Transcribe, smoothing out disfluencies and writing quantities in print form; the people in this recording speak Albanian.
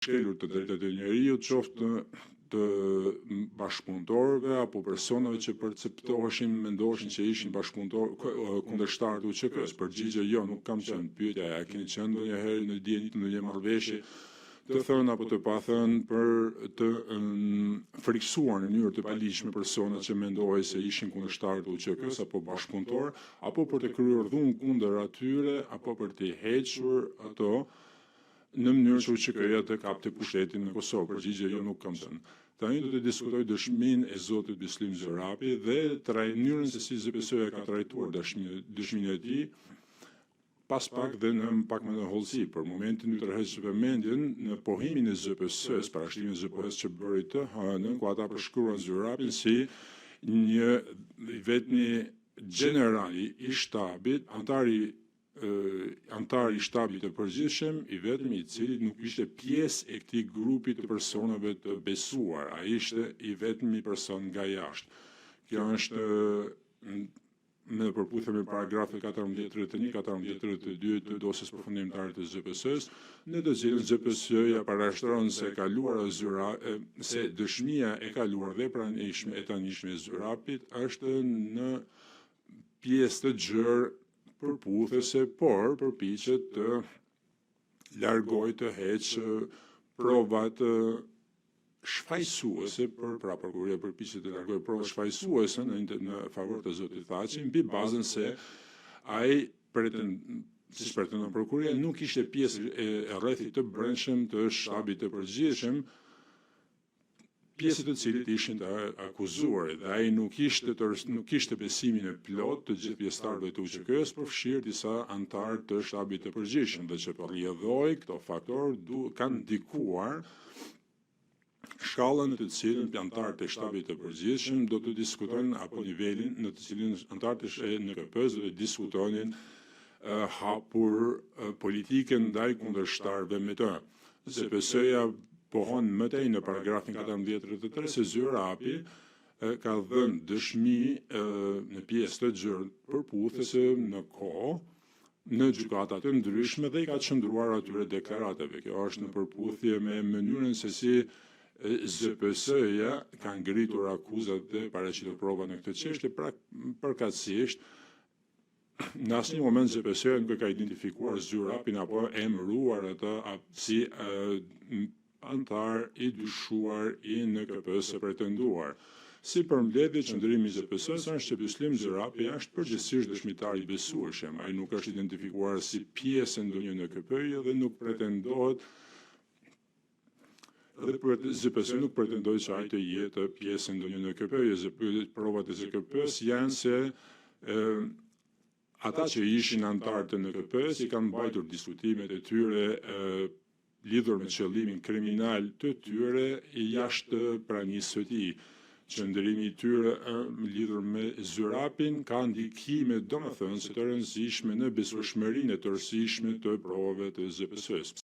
Shkelur të drejtat e njeriut, qoftë të bashkëpunëtorëve apo personave që perceptoheshin, mendoheshin që ishin bashkëpunëtorë kundërshtarë të UÇK-së. Përgjigje jo, nuk kam qenë. Pyetja, a keni qenë ndonjëherë në dijeni të ndonjë marrëveshje të thënë apo të pathënë për të frikësuar në mënyrë të paligjshme persona që mendohej se ishin kundërshtarë të UÇK-së apo bashkëpunëtorë, apo për të kryer dhunë kundër atyre, apo për t'i hequr ato në mënyrë që UÇK-ja të kapte pushtetin në Kosovë? Përgjigje jo, nuk kam qenë. Tani do të diskutoj dëshminë e zotit Bislim Zyrapi dhe mënyrën se si ZPS-ja ka trajtuar dëshminë e tij pas pak dhe në pak më në hollësi. Për momentin ju tërheq vëmendjen në pohimin e ZPS-së, parashtrimin e ZPS që bëri të hënën, ku ata përshkruan Zyrapin si një i vetmi gjenerali i shtabit, anëtari anëtar i shtabit të përgjithshëm, i vetmi i cili nuk ishte pjesë e këtij grupi të personave të besuar, ai ishte i vetmi person nga jashtë. Kjo është në përputhje me paragrafët 14.31, 14.32 të dosjes përfundimtare të ZPS-së, në të cilën ZPS-ja parashtron se kaluara zyra se dëshmia e kaluar dhe pranishme e tanishme e Zyrapit është në pjesë të gjerë përputhëse, por përpiqet të largojë të heqë provat shfajësuese për pra prokuroria përpiqet të largojë provat shfajësuese në në favor të zotit Thaçi mbi bazën se ai pretend siç pretendon prokuroria nuk ishte pjesë e rrethit të brendshëm të shtabit të përgjithshëm pjesë të cilit ishin të akuzuar dhe ai nuk ishte të, nuk kishte besimin e plot të gjithë pjesëtarëve të UÇK-s, përfshirë disa anëtarë të shtabit të përgjithshëm dhe që për rrjedhojë këto faktorë du, kanë ndikuar shkallën në të cilën anëtarët e shtabit të përgjithshëm do të diskutojnë apo nivelin në të cilin anëtarët e NKP-s do të diskutonin hapur politikën ndaj kundërshtarëve me të. ZPS-ja pohon më tej në paragrafin 14.33 se Zyrapi ka dhënë dëshmi në pjesë të gjerë përputhëse në kohë në gjykata të ndryshme dhe i ka qëndruar atyre deklaratave. Kjo është në përputhje me mënyrën se si ZPS-ja ka ngritur akuzat dhe paraqitur prova në këtë çështje, pra përkatësisht në asnjë moment ZPS-ja nuk e ka identifikuar Zyrapin apo emëruar atë si anëtar i dyshuar i NKP-së pretenduar. Si përmbledhje, qëndrimi i ZPS-së është që Bislim Zyrapi është përgjithsisht dëshmitar i besueshëm. Ai nuk është identifikuar si pjesë e ndonjë NKP-je dhe nuk pretendohet dhe për ZPS nuk pretendoi që ai të jetë pjesë e ndonjë NKP-je. Provat e ZKP-s janë se ata që ishin anëtarë të NKP-s i kanë mbajtur diskutimet e tyre lidhur me qëllimin kriminal të tyre jashtë pranisë së tij. Qëndrimi i tyre lidhur me Zyrapin ka ndikime domethënëse të rëndësishme në besueshmërinë e tërësishme të provave të ZPS-s.